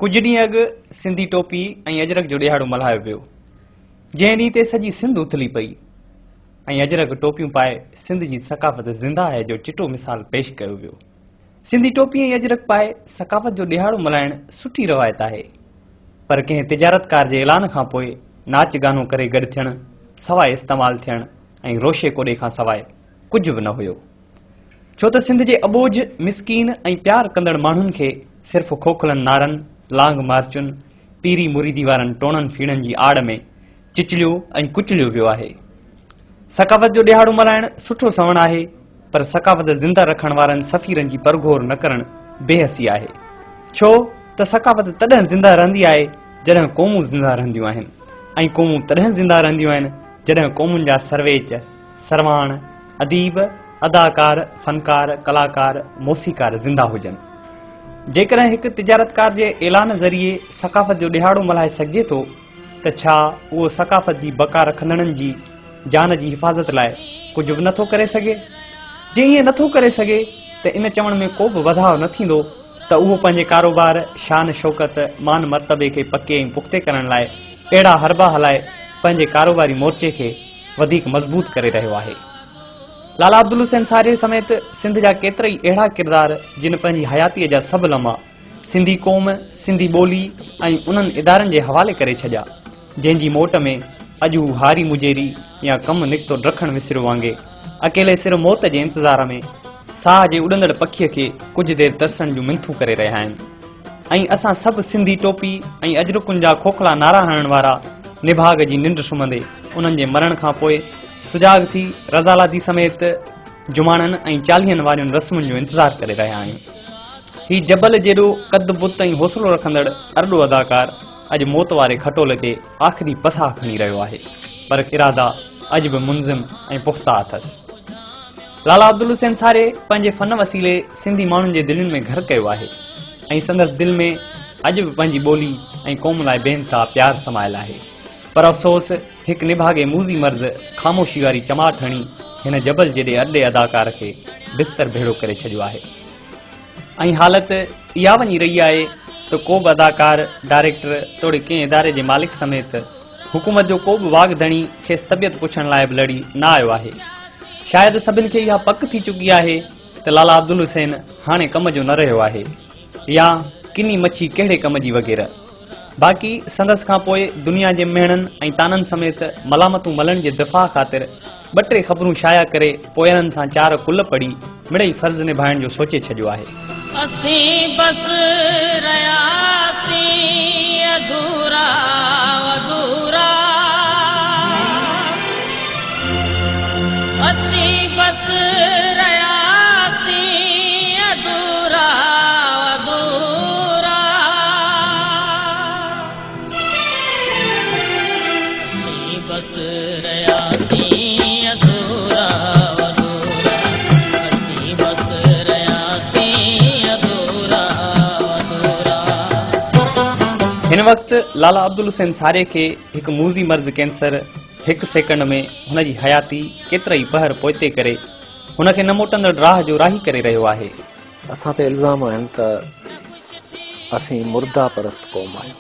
ڪجهه ڏينهن اڳ سنڌي ٽوپي ۽ اجرڪ جو ڏهاڙو ملهايو ويو، جنهن ڏينهن تي سڄي سنڌ اٿلي پئي ۽ اجرڪ ٽوپيون پائي سنڌ جي ثقافت زنده آهي جو چٽو مثال پيش ڪيو ويو. سنڌي ٽوپي ۽ اجرڪ پائي ثقافت جو ڏهاڙو ملهائڻ سٺي روايت آهي، پر ڪنهن تجارتڪار جي اعلان کان پوء ناچ گانو ڪري گڏ ٿيڻ سواء استعمال ٿيڻ ۽ روشي ڪوڏي کان سواء ڪجهه به نه هيو. ڇو ته سنڌ جي اٻوجهه، مسڪين ۽ پيار ڪندڙ ماڻهن کي صرف کوکلن نعرن، لانگ مارچن، پيري مريدي وارن ٽوڻن ڦيڻن جي آڙ ۾ چچليو ۽ ڪچليو ويو آهي. ثقافت جو ڏهاڙو ملهائڻ سٺو سوڻ آهي پر ثقافت زنده رکڻ وارن سفيرن جي پرگهور نه ڪرڻ بي حسي آهي. ڇو ته ثقافت تڏهن زنده رهندي آهي جڏهن قومون زنده رهنديون آهن ۽ قومون تڏهن زنده رهنديون آهن جڏهن قومن جا سرويچ، سرواڻ، اديب، اداڪار، فنڪار، ڪلاڪار، موسيقار زنده هجن. جيڪڏهن هڪ تجارتڪار جي اعلان ذريعي ثقافت جو ڏهاڙو ملهائي سگهجي ٿو ته ڇا اهو ثقافت جي بقا رکندڙن جي جان جي حفاظت لاء ڪجهه به نٿو ڪري سگهي؟ جي ائين نٿو ڪري سگهي ته ان چوڻ ۾ ڪو به وڌاء نه ٿيندو ته اهو پنهنجي ڪاروبار، شان شوڪت، مان مرتبي کي پڪي ۽ پختي ڪرڻ لاء اهڙا حربا هلائي پنهنجي ڪاروباري مورچي کي وڌيڪ مضبوط ڪري رهيو آهي. لالا عبدالحسين ساريي سميت سنڌ جا ڪيترائي اهڙا ڪردار جن پنهنجي حياتيء جا سڀ لمحا سنڌي قوم، سنڌي ٻولي ۽ انهن ادارن جي حوالي ڪري ڇڏيا، جنهن جي موٽ ۾ اڄ هو هاري مجيري يا ڪم نڪتو ڊکڻ وسريو وانگي اڪيلي سر موت جي انتظار ۾ ساهه جي اڏندڙ پکيء کي ڪجهه دير ترسڻ جون منٿون ڪري رهيا آهن. ۽ اسان سڀ سنڌي ٽوپي ۽ اجرڪن جا کوکلا نعرا هڻڻ وارا نڀاڳ جي ننڊ سمهندي انهن جي مرڻ کان پوء سجاڳ ٿي رضالادي سميت جماڻن ۽ چاليهن وارين رسمن جو انتظار ڪري رهيا آهيون. هي جبل جيڏو قد بت ۽ حوصلو رکندڙ ارڏو اداڪار اڄ موت واري کٽولي تي آخري پساهه کڻي رهيو آهي پر ارادا اڄ به منظم ۽ پختا اٿس. لالا عبدالحسين ساري پنهنجي فن وسيلي سنڌي ماڻهن جي دلين ۾ گهر ڪيو آهي ۽ سندس دل ۾ اڄ به پنهنجي ٻولي ۽ قوم لاء بي انتها پيار سمايل آهي پر افسوس هڪ نڀاڳي موذي مرض خاموشي واري چماٽ هڻي هن جبل جيڏي ارڏي اداڪار کي بستر ڀيڙو ڪري ڇڏيو آهي ۽ حالت اها وڃي رهي آهي ته ڪو به اداڪار، ڊائريڪٽر توڙي ڪنهن اداري جي مالڪ سميت حڪومت جو ڪو به واڳ ڌڻي کيس طبيعت پڇڻ لاء به لڙي نه آيو آهي. شايد سڀن کي اها پڪ ٿي چڪي آهي ته لالا عبدالحسين هاڻي ڪم جو نه رهيو آهي يا ڪني مڇي ڪهڙي ڪم جي وغيره. باقي سندس کان پوء دنيا جي مهڻن ۽ طعنن سميت ملامتون ملڻ جي دفاع خاطر ٻه ٽي خبرون شايع ڪري پوئرن سان چار ڪل پڙهي مڙئي فرض نڀائڻ جو سوچي ڇڏيو آهي. اسين بس رهياسين اڌورا اڌورا اسين بس رهياسين اڌورا اڌورا اسين بس رهياسين اڌورا اڌورا اسين بس رهياسين اڌورا اڌورا. هن وقت لالا عبدالحسين ساري کي هڪ موذي مرض ڪينسر هڪ سيڪنڊ ۾ هن جي حياتي ڪيترائي پهر پوئتي ڪري هن کي نه موٽندڙ راهه جو راهي ڪري رهيو آهي. اسان تي الزام آهن ته اسين مرده پرست قوم آهيون.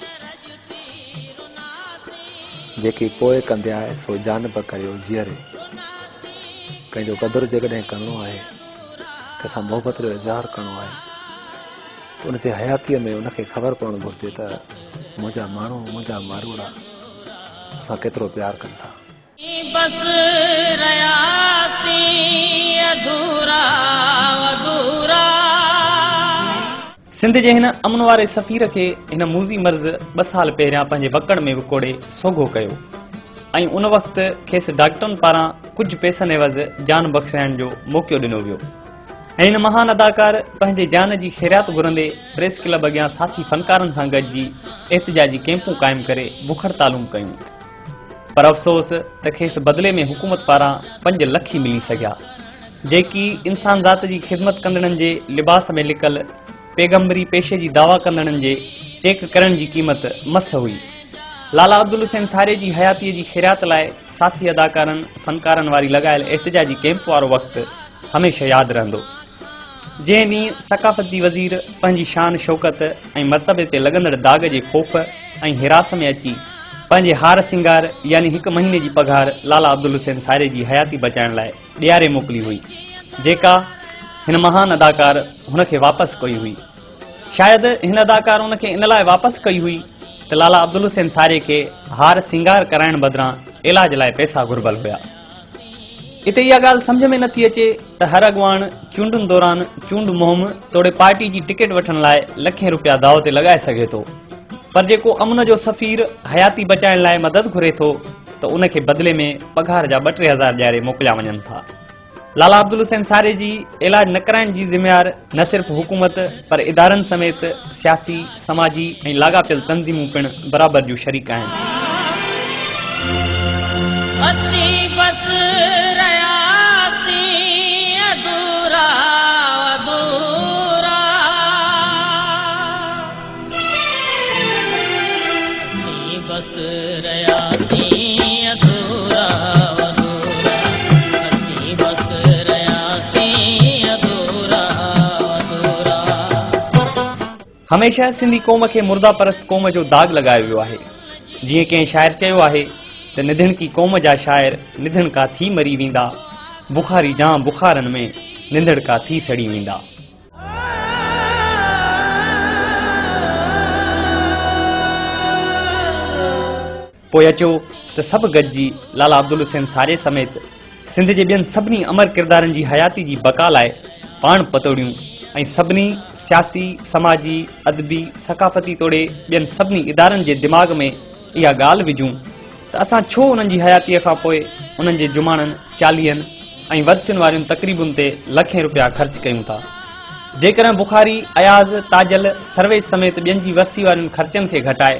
جيڪي پوء ڪندياء سو جانب ڪريو جيئري. ڪنهن جو قدر جيڪڏهن ڪرڻو آهي، ڪنهن سان محبت جو اظهار ڪرڻو آهي ته ان جي حياتيء ۾ ان کي خبر پوڻ گهرجي ته منهنجا ماڻهو، منهنجا ماروئڙا مون سان ڪيترو پيار ڪن ٿا. بس رهياسين اڌورا اڌورا. سنڌ جي هن امن واري سفير کي هن موذي مرض ٻه سال پهريان پنهنجي وڪڙ ۾ وڪوڙي سوگهو ڪيو ۽ ان وقت کيس ڊاڪٽرن پاران ڪجهه پئسن عيوض جان بخشائڻ جو موقعو ڏنو ويو ۽ هن مهان اداڪار پنهنجي جان جي خيريات گهرندي پريس ڪلب اڳيان ساٿي فنڪارن سان گڏجي احتجاجي ڪئمپون قائم ڪري بک هڙتالون به ڪيون. پر افسوس ته کيس بدلي ۾ حڪومت پاران 5 لک ئي ملي سگهيا، جيڪي انسان ذات جي خدمت ڪندڙن جي لباس ۾ لڪل پيغمبري پيشي جي دعويٰ ڪندڙن جي چيڪ ڪرڻ جي قيمت مس هئي. لالا عبدالحسين ساري جي حياتيء جي خيريات لاء ساٿي اداڪارن، فنڪارن واري لڳايل احتجاجي ڪئمپ وارو وقت هميشه ياد رهندو. جنهن ڏينهن ثقافت جي وزير پنهنجي شان شوڪت ۽ مرتبي تي لڳندڙ داغ جي خوف ۽ هراس ۾ اچي پنهنجي هار سينگار يعني هڪ مهيني جي پگهار لالا عبدالحسين ساري جي حياتي بچائڻ لاء ڏياري موڪلي هئي، جيڪا هن مهان اداڪار هن کي واپس ڪئي هئي. شايد هن اداڪار ان کي ان لاء واپس ڪئي هئي ته لالا عبدالحسين ساري کي هار سينگار ڪرائڻ بدران علاج لاء پئسا گهربل هيا. اتي اها ڳالهه سمجهه ۾ نٿي اچي ته هر اڳواڻ چونڊن دوران چونڊ مهم توڙي پارٽي جي ٽڪيٽ وٺڻ لاء لکين روپيا داء تي لڳائي سگهي ٿو پر جيڪو امن جو سفير حياتي بچائڻ لاء مدد گهري ٿو ته ان کي بدلي ۾ پگهار جا ٻه ٽي هزار ڏياري موڪليا وڃن ٿا. لالا عبدالحسين ساري جي علاج نه ڪرائڻ جي ذميوار نه صرف حڪومت پر ادارن سميت سياسي، سماجي ۽ لاڳاپيل تنظيمون پڻ برابر جون شريڪ آهن. اسين بس رهياسين اڌورا اڌورا اسين بس رهياسين اڌورا اڌورا اسين بس رهياسين اڌورا اڌورا. هميشه سنڌي قوم کي مرده پرست قوم جو داغ لڳايو ويو آهي. جيئن ڪنهن شاعر چيو آهي ته نڌڻڪي قوم جا شاعر نڌڻڪا ٿي مري ويندا، بخاري جان بخارن ۾ ننڌڻڪا ٿي سڙي ويندا. پوء اچو ته سڀ گڏجي لالا عبدالحسين ساري سميت سنڌ جي ٻين سڀني امر ڪردارن جي حياتي جي بقا لاء پاڻ پتوڙيون ۽ سڀني سياسي، سماجي، ادبي، ثقافتي توڙي ٻين سڀني ادارن جي دماغ ۾ اها ڳالهه وجهون ته اسان ڇو انهن جي حياتيء کان پوء انهن جي جماڻن، چاليهن ۽ ورسين وارين تقريبن تي لکين روپيا خرچ ڪيون ٿا. جيڪڏهن بخاري، اياز، تاجل، سرويچ سميت ٻين جي ورسي وارين خرچن کي گهٽائي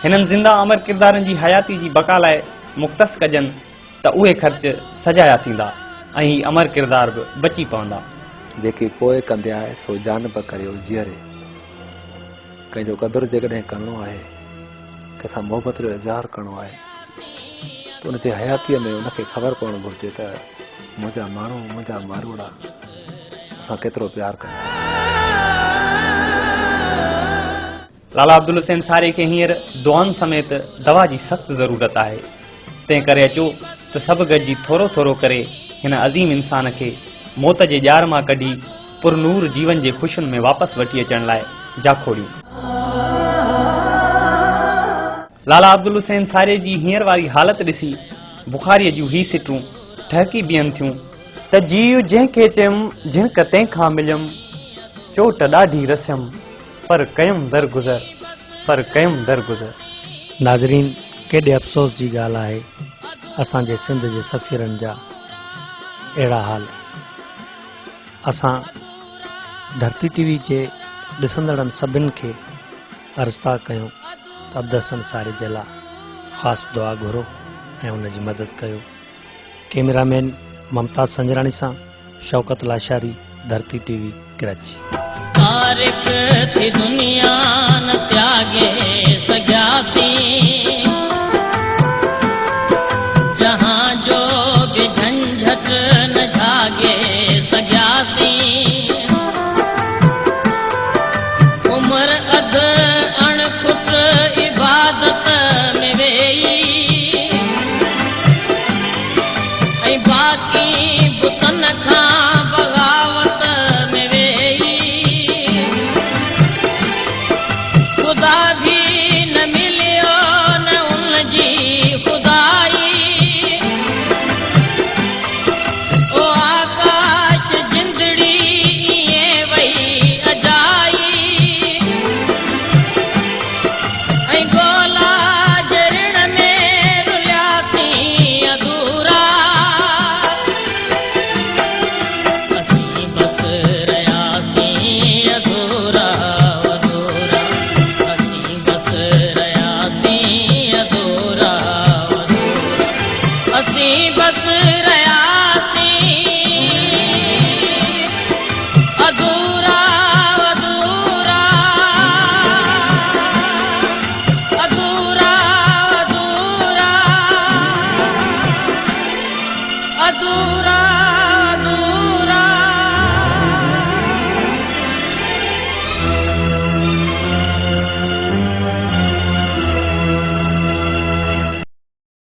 هنن زنده امر ڪردارن جي حياتي جي بقا لاء مختص ڪجن ته اهي خرچ سجايا ٿيندا ۽ هي امر ڪردار به بچي پوندا. جيڪي پوء ڪندياء سو جان به ڪريو جيئري. ڪنهن جو قدر جيڪڏهن ڪرڻو آهي، ڪنهن سان محبت جو اظهار ڪرڻو آهي ته ان جي حياتيء ۾ ان کي خبر پوڻ گهرجي ته منهنجا ماڻهو، منهنجا ماروئڙا مون سان ڪيترو پيار ڪن ٿا. لالا عبدالحسين ساري کي هينئر دعائن سميت دوا جي سخت ضرورت آهي، تنهن ڪري اچو ته سڀ گڏجي ٿورو ٿورو ڪري هن عظيم انسان کي موت جي ڄار مان ڪڍي پرنور جيون جي خوشين ۾ واپس وٺي اچڻ لاء جاکوڙيون. لالا عبدالحسين ساري جي هينئر واري حالت ڏسي بخاريء جون هي سٽون ٺهڪي بيهن ٿيون ته جيء جنهن کي چيم جهڻڪ تنهن کان مليم، چوٽ ڏاڍي رسيم پر ڪيم درگذر، پر ڪيم درگذر. ناظرين ڪيڏي افسوس جي ڳالهه آهي اسان جي سنڌ جي سفيرن جا اهڙا حال. اسان ڌرتي ٽي وي جي ڏسندڙن سڀن کي عرض ٿا ڪيون ته عبدالحسن ساري جي لا خاص دعا گهرو ۽ ان جي مدد ڪيو. ڪيميرا مين ممتاز سنجراڻي سان شوڪت لاشاري، ڌرتي ٽي وي، ڪراچي. تارڪ ٿي دنيا نه.